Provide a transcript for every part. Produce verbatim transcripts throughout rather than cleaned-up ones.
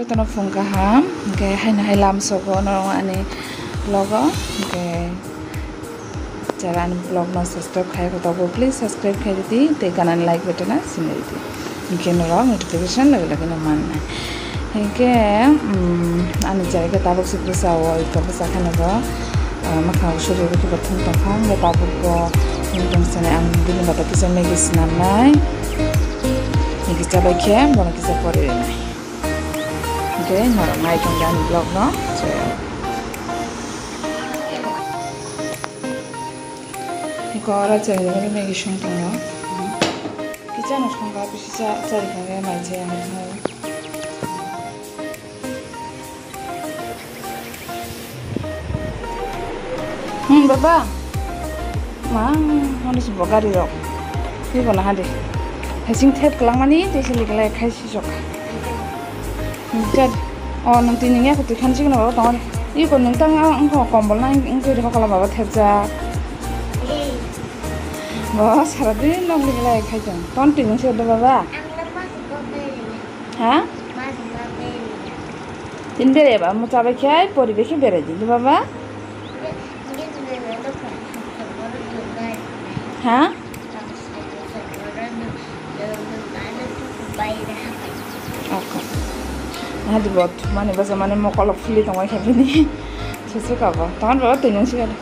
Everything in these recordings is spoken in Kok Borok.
Jotono phung kaham, hwnkhe haino hai lam sogo norok ani vlog o, hwnkhe jara ani vlog no subscribe khai kho tabuk, please subscribe khai ridi, tei ganani like button no simi ridi, hwnkhe norok notification logi logi no mannai. Hwnkhe, um, ani chari khe tabuk se bwsa o, iko bwsa kheno bo, uh, mwkhang sudu rwgwi bo thung tongkha, hwnkhe tabuk bo thung tong sani ang bini bata kisa Maggi swnamnai, Maggi chabai khe bono kisa pori rwnai. Hwnkhe norok nai tongdi ani vlog no. Iko ora chari ni Maggi song tongo. Kicha no song kha, bisi cha chari kha, mai chaya. Hmm, baba. Ma, mani si bogari rok. Ni kono hadi. Hesing thep kelang mani, tei sini kelai khai si sok. Hmm, chat. Oh, nang tini ya kutu khan sini baba tongo. Ni kono nang tang ang ko kombol nang ang ko ko kala baba thep ja. Bo sara din nang ni kelai khai jang. Ton tini si do baba. Ha? Tin bere ba mo chabai khai pori bekhe bere din do baba. Ha? Okay. Hadi bot mani basa mani mokolo fili tongoi khe bini. Susu kabo. Tongan baba tini si kado.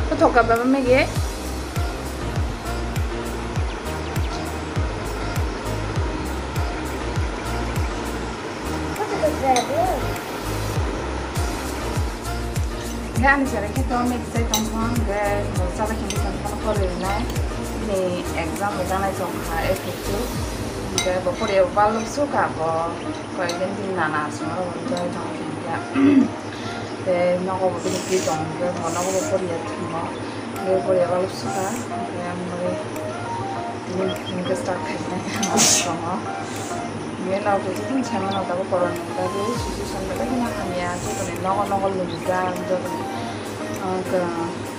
Kothok ka baba Maggi? Hwnkhe ani chwrai khe to Maggi chai tongkha, hwnkhe bo chabai khe tongkha pori rwnai. Bini exam bo janai tongkha, effective. Hwnkhe bo pori baluk sukha bo. Koyekdin din nana aswk oro bo jai tong khe. Tei nogo bo bini twi tong khe bo nogo bo poriya thango. Tei poriya baluk sukha. Tei ang bai tini hwnkhe start khainai tongo. Bini nogo twi tini saimano tabuk koron ni bagwi situation belai kheno hamya. Jotoni nogo nogo lumjak jotoni, ah,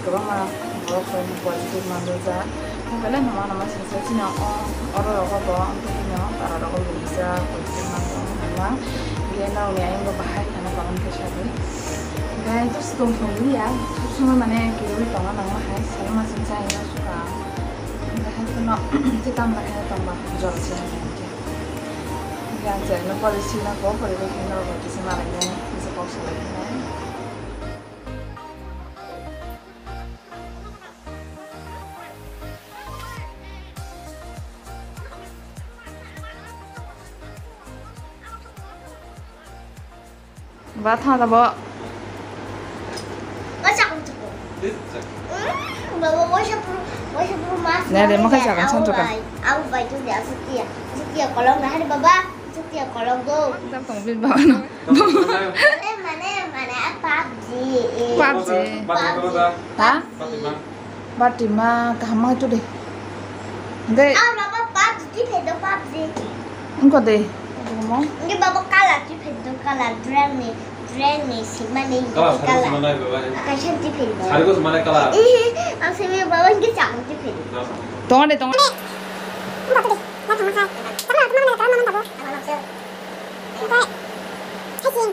kwbangma borok rok positive manjak. Belai no mano ma singsa chini o oro rogo bo wngtwi phano para rogo rijak positive manjak wngkha. Biyang nokni ayang bo bahai kheno kaham khe sadi. Gai to sitong thong liya, sob somoi mane kirui tongna nangma hai, salo ma singsa ayang suka. Bahai kheno tei tamla kheno tongba jol se hai khe. Biyang chai no pore sina ko pore bai kheno rogo kisa malai nai kisa kok salai nai. Ba thang da bo. Ba chak chak. Mm, baba, waisa puru, waisa puru mas. Ne, de, mo khai chak chak chak. Aw bai, aw bai tu de asuk tiya. Asuk tiya kolong na hari baba. Asuk tiya kolong go. Tam tong bin baba no. Mane, mane, mane, PUBG. PUBG. PUBG. Ha? Fatima. Fatima, kaham ma tu de. De. Ah, baba, PUBG, di phedo PUBG. Engko de. Mo? Engko baba kala di phedo kala, drain ni, drain ni, simani kala, kala. Simana, baba. Akasan di phedo. Sari ko simana kala. Ih, ang simi baba engko chakon di phedo. Tonga de, tonga. Engko tu de. Engko tu de. Engko tu de. Hai sing.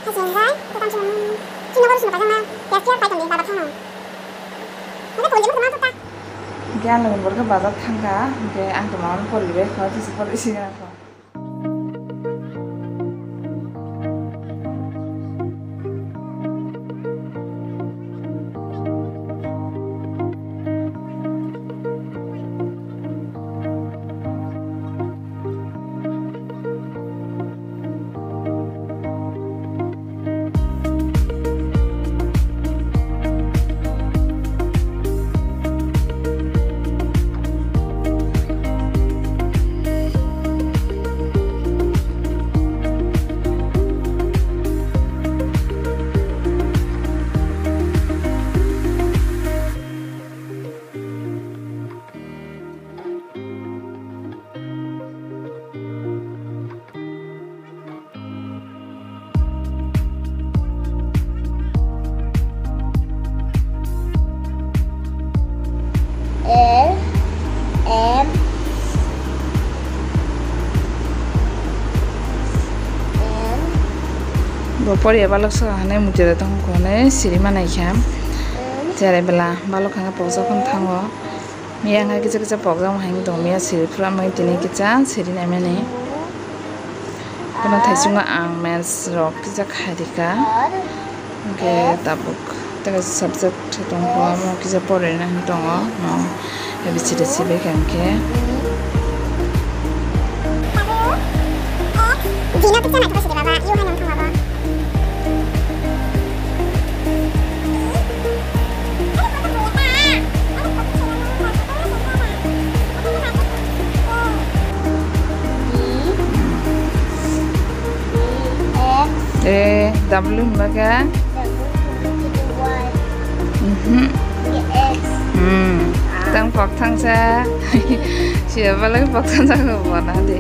Hai sing, hai. Tukang sing. Sing nomor sing pajang na. Tiap tiap pai tong di, baba thang no. Mungkin pun jemput ma tuta. Hingke ang logi borok bazar thangkha, hingke ang tongma pori bai kho, tisi pori sini kho. Poriya balok saka hwnwi mutira tongkha hwnwi siri manai kha. Cherai bwla balok hwnka pokjak phano thango. Miya hwnka kisa kisa pokjak hai wng tongo, miya siri phuru amai tini kisa siri naimani. Kono thaichungo ang maths rok kisa khairika. Hwnkhe tabuk tei kaisa subject tongkha, omo kisa porina hwn tongo. A B C D sibai kha hwnkhe. A, W hwnba khe? Mhm. Hmm. Tang pok thangsa. Siya balai pok thangsa ko bona de.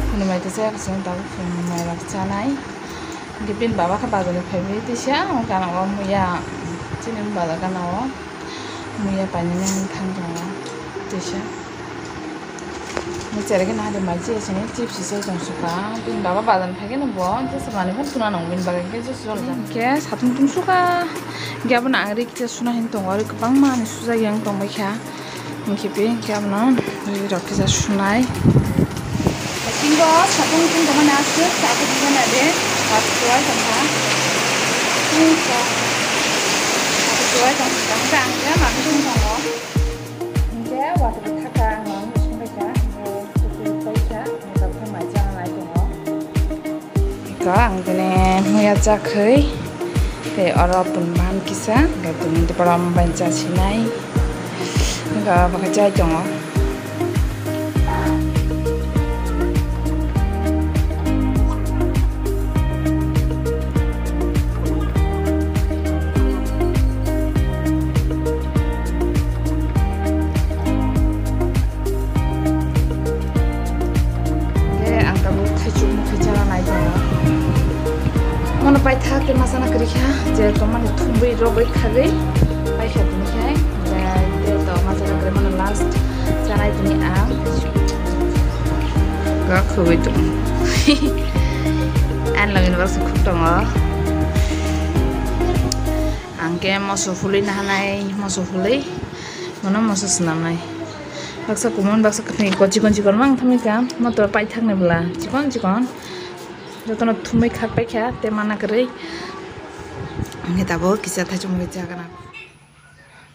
Phunumai tisa, phunumai rok chanai. Hwnkhe bini baba khe bazar ni phaiwi tisa, o gana o muya, chini bazar gana o muya painani thang tongo tisa. Ni cherai khe nahade mai chiya sini chips se tong suka. Bini baba bazar ni phai khe no bo jesa manwi phano tuna nang bini bagwi khe jesa jol jang. Hwnkhe satung tung suka. Hwnkhe abono ang ri kisa suna hin tongo, ri kwbangma ani sujak yang tong bai kha. Hwnkhe pi hwnkhe abono ri rok kisa sunai. Tingbo satung tung tongmani aswk chakhe tongmani ade. Watwi chuwai tongkha. Tung kha. Watwi chuwai tongkha. Hwnkhe ang khe manwi tung tongo. Hwnkhe watwi thaka ang manwi sung bai kha. Hwnkhe watwi pai kha. Hwnkhe tabukhe mai chana nai tongo. Iko ang tini muya chakhwi tei oro pun man kisa, hwnkhe tini borok bai chasinai, hwnkhe abo khe chai tongo. Hwnkhe ang tabuk thaichuk mukhe chana nai tongo. Mono paithak tei ma chana kwrwi kha, je tongmani thumwi rogwi khagwi paikha tini khe. Hwnkhe tei to ma chana kwrwi mano last chanai tini ang. Ga khugwi tongo. Ani logini baksa khuk tongo. Ang khe moso phulwi nahanai, moso phulwi. Mono moso swnamnai. Baksa kumun, baksa kwthwi, chikon chikon mang thamwi kha. Motor paithakni bwla chikon chikon. Jotono thumwi khak paikha, tei mana kwrwi. Hwnkhe tabuk kisa thaichuk mukhe chagana.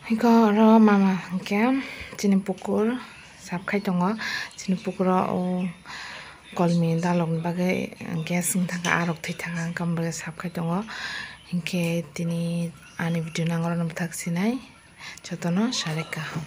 Hwnkhe oro mama hwnkhe chini pukur sap khai tongo. Chini pukuro o kolmi dalokni bagwi gas wng thangkha, arok thwi thangkha, hwnkhe omo bagwi sap khai tongo. Hwnkhe tini ani video no ang oro no bwthak sinai. Jotono sarik kaham.